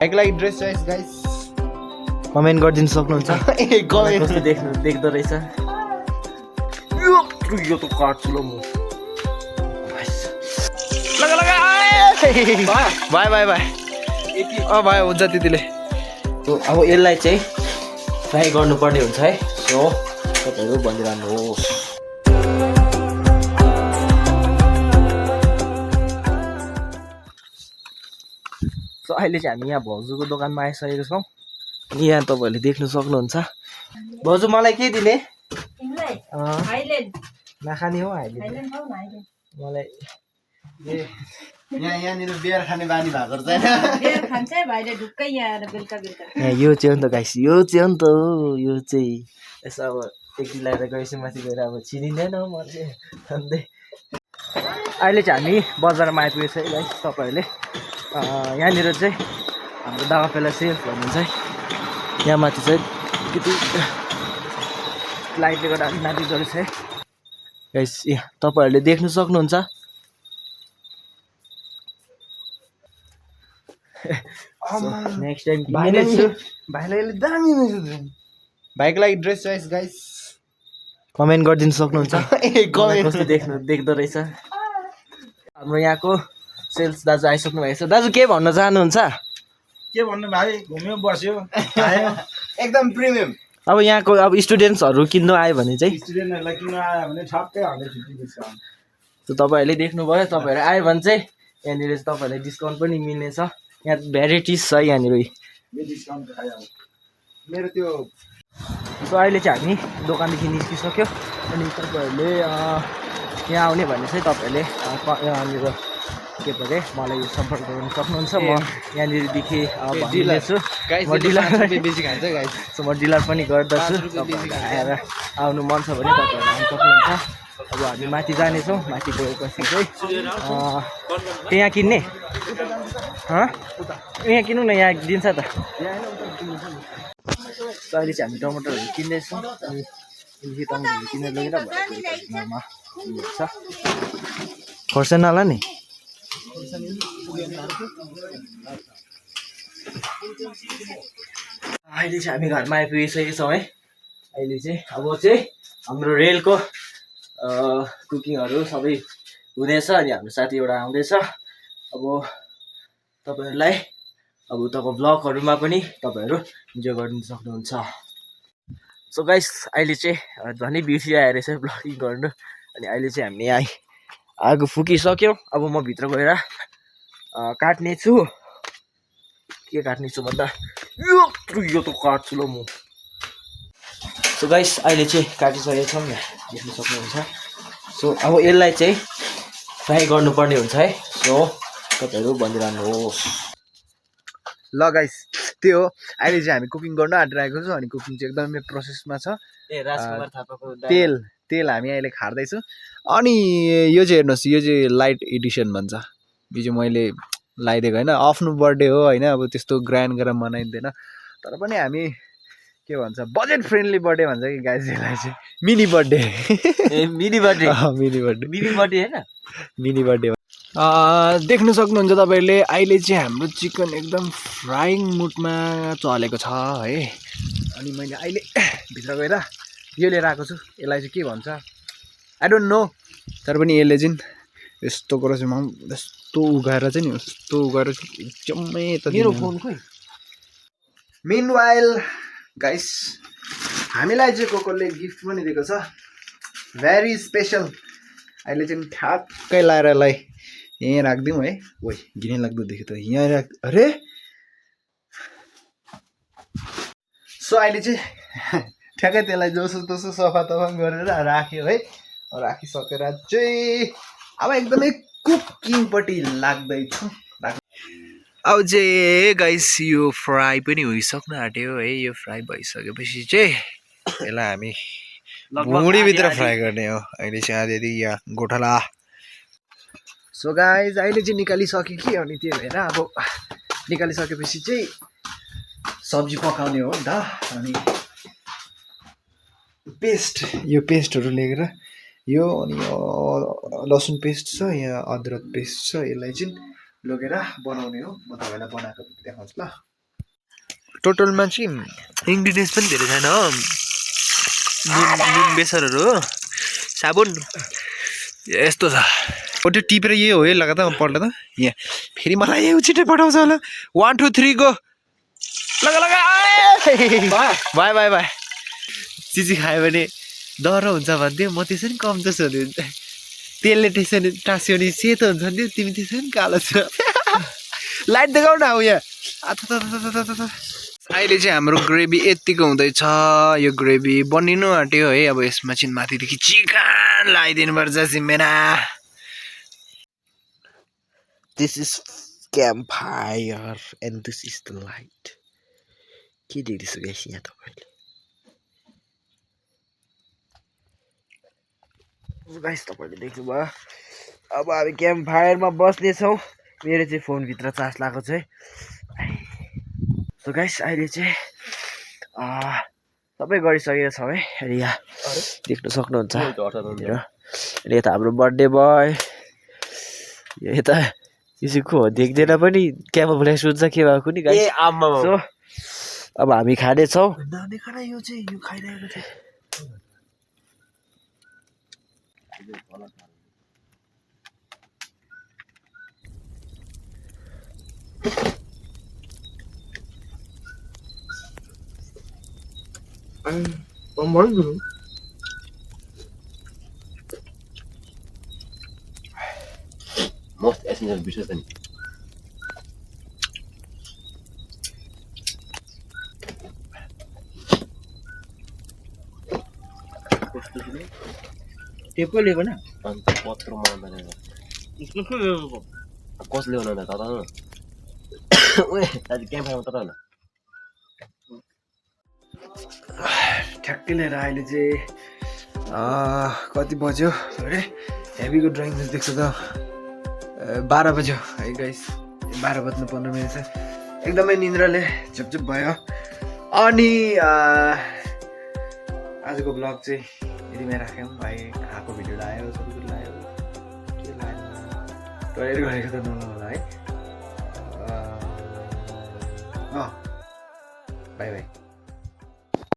बाइकलाई dress choice guys comment गरिदिनु सक्नुहुन्छ कस्तो देख्दो रहेछ यो त काट्छु ल म बाई बाई बाई भाइ हुन्छ त्यतिले अब यसलाई चाहिँ फ्राई गर्नुपर्ने हुन्छ है सो तपाईँहरू भनिरहनुहोस् सो अहिले चाहिँ हामी यहाँ भाउजूको दोकानमा आइसकेको छौँ अनि यहाँ तपाईँहरूले देख्न सक्नुहुन्छ भाउजू मलाई के दिने नखाने हो अहिले मलाई यहाँनिर बियर खाने बानी भएको छैन यो चाहिँ हो नि त गाइस यो चाहिँ हो नि त यो चाहिँ यसो अब एक लाएर गएपछि माथि गएर अब चिनिँदैन मैले अन्त अहिले चाहिँ हामी बजारमा आइपुगेको छ है गाइस तपाईँहरूले यहाँनिर चाहिँ हाम्रो दागापेला सेल्स भन्नुहुन्छ है यहाँ माथि चाहिँ त्यति लाइटले गर्दा अलिक नाति गरेको छ है गाइस यहाँ तपाईँहरूले देख्नु सक्नुहुन्छ नेक्स्ट टाइम भाइलाई दामी बाइकलाई ड्रेस चोइस गाइस कमेन्ट गरिदिनु सक्नुहुन्छ कस्तो देख्दो रहेछ हाम्रो यहाँको सेल्स दाजु आइसक्नु भएको छ दाजु के भन्न चाहनुहुन्छ के भन्नु भाइ घुम्यो बस्यो एकदम प्रिमियम अब यहाँको अब स्टुडेन्ट्सहरू किन्नु आयो भने चाहिँ स्टुडेन्टहरूलाई किन आयो भने ठक्कै 150 डिस्काउन्ट सो तपाईँहरूले देख्नुभयो तपाईँहरू आयो भने चाहिँ यहाँनिर चाहिँ तपाईँहरूलाई डिस्काउन्ट पनि मिल्नेछ यहाँ भेराइटिज छ यहाँनिर डिस्काउन्ट खायो मेरो त्यो सो अहिले चाहिँ हामी दोकानदेखि निस्किसक्यो अनि तपाईँहरूले यहाँ आउने भने चाहिँ तपाईँहरूले यहाँनिर के परे मलाई सम्पर्क गर्न सक्नुहुन्छ म यहाँनिरदेखि भनिदिन्छु म डिलर पनि गर्दछु तपाईँहरूलाई आएर आउनु मन छ भने तपाईँहरू आउनु सक्नुहुन्छ अब हामी माथि जानेछौँ माथि गएपछि चाहिँ यहाँ किन्ने यहाँ किन्नु न यहाँ दिन्छ त अहिले चाहिँ हामी टमाटरहरू किन्दैछौँ अनि टमाटरहरू किनेर लगेर घरमा खोर्सानीला नि अहिले चाहिँ हामी घरमा आइपुगिसकेको छौँ है अहिले चाहिँ अब चाहिँ हाम्रो रेलको कुकिङहरू सबै हुनेछ अनि हाम्रो साथी एउटा आउँदैछ अब तपाईँहरूलाई अब उताको ब्लगहरूमा पनि तपाईँहरू इन्जोय गर्नु सक्नुहुन्छ सो गाइस अहिले चाहिँ झनै बिर्सी आएर रहेछ ब्लगिङ गर्नु अनि अहिले चाहिँ हामी आगो फुकिसक्यौँ अब म भित्र गएर काट्ने छु के काट्ने छु भन्दा यो त काट्छु ल म सो गाइस अहिले चाहिँ काटिसकेको छौँ यहाँ देख्न सक्नुहुन्छ सो अब यसलाई चाहिँ फ्राई गर्नुपर्ने हुन्छ है सो तपाईँहरू भनिरहनुहोस् ल गाइस त्यो हो अहिले चाहिँ हामी कुकिङ गर्न आँटिरहेको छौँ अनि कुकिङ चाहिँ एकदमै प्रोसेसमा छ तेल हामी अहिले खार्दैछौँ अनि यो चाहिँ हेर्नुहोस् यो चाहिँ लाइट एडिसन भन्छ यो चाहिँ मैले लगाइदिएको होइन आफ्नो बर्थडे हो होइन अब त्यस्तो ग्रान्ड गरेर मनाइँदैन तर पनि हामी के भन्छ बजेट फ्रेन्डली बर्थडे भन्छ कि गाइस यसलाई चाहिँ मिनी बर्थडे मिनी बर्थडे होइन मिनी बर्थडे देख्नु सक्नुहुन्छ तपाईँहरूले अहिले चाहिँ हाम्रो चिकन एकदम फ्राइङ मुडमा चलेको छ है अनि मैले अहिले भित्र गएर यो लिएर आएको छु यसलाई चाहिँ के भन्छ आई डोन्ट नो तर पनि यसले चाहिँ यस्तो गरेर चाहिँ यस्तो उगाएर चाहिँ नि यस्तो उगाएर एकदमै मेरो फोन खोइ मिनवाइल गाइस हामीलाई चाहिँ कोकोले गिफ्ट पनि दिएको छ भेरी स्पेसल अहिले चाहिँ ठ्याक्कै लाएर यसलाई यहीँ राखिदिउँ है ओइ घिनै लाग्दो देख्यो त यहाँ अरे सो अहिले चाहिँ ठ्याक्कै त्यसलाई जोसो तोसो सफा तफा गरेर राख्यो है राखिसकेर चाहिँ अब एकदमै कुकिङपट्टि लाग्दैछु अब चाहिँ गाइस यो फ्राई पनि भइसक्नु आँट्यो है यो फ्राई भइसकेपछि चाहिँ यसलाई हामी भुँडीभित्र फ्राई गर्ने हो अहिले चाहिँ आधी यहाँ गोठाला सो गाइस अहिले चाहिँ निकालिसक्यो कि अनि त्यही भएर अब निकालिसकेपछि चाहिँ सब्जी पकाउने हो नि त अनि यो पेस्टहरू लिएर यो अनि यो लसुन पेस्ट छ यहाँ अदरक पेस्ट छ यसलाई चाहिँ लगेर बनाउने हो म तपाईँलाई बनाएको देखाउँछु ल टोटलमा चाहिँ इन्ग्रिडियन्ट्स पनि धेरै छैन हो नुन बेसरहरू हो साबुन यस्तो छ त्यो टिपेर यही हो है लगा त पल्ट त यहाँ फेरि मलाई यो छिटै पठाउँछ होला 1 2 3 गो लगा लगा बाई बाई बाई चिजी खायो भने डह्रो हुन्छ भन्थ्यो म त्यसरी कम त सोध्यो तेलले त्यसरी टाँस्यो भने सेतो हुन्छ नि तिमी त्यसरी कालो छ लाइट देखाउ न अब यहाँ अहिले चाहिँ हाम्रो ग्रेभी यतिको हुँदैछ यो ग्रेभी बनिनु आँट्यो है अब यसमा चाहिँ माथिदेखि चिकन लगाइदिनु पर्छ सिमेना this is campfire and this is the light के देख्दैछु गाइस यहाँ तपाईले गाइस तपाईले देख्नुभयो अब हामी क्याम्प फायरमा बस्ने छौं मेरो चाहिँ फोन भित्र चार्ज लागेको छ है सो गाइस अहिले चाहिँ सबै गरिसकेको छौं है अनि यहाँ देख्न सक्नुहुन्छ अनि यता हाम्रो बर्थडे बोय यता यसको देख्दैन पनि क्यामोफ्लेज हुन्छ के भएको नि गाइस सो अब हामी खाने छौं नानी खाना यो चाहिँ यो खाइरहेको छ Most essential dishes then. टेपको लिएको न अन्त पत्रमा आउँदैन कसले बनाउँदा त ओए दाजु क्याम्पमा त न ठ्याक्कै लिएर अहिले चाहिँ कति बज्यो अरे हेभीको ड्रइङ देख्छ त 12 बज्यो है गाइस 12 बज्नु 15 मिनेट छ एकदमै निन्द्राले झुपझुप भयो अनि आजको ब्लग चाहिँ यतिमै राख्यौँ भाइ खाएको भिडियो लायो सबै कुरो लायो के लायो टयलेट गरेको त नहोला है बाई बाई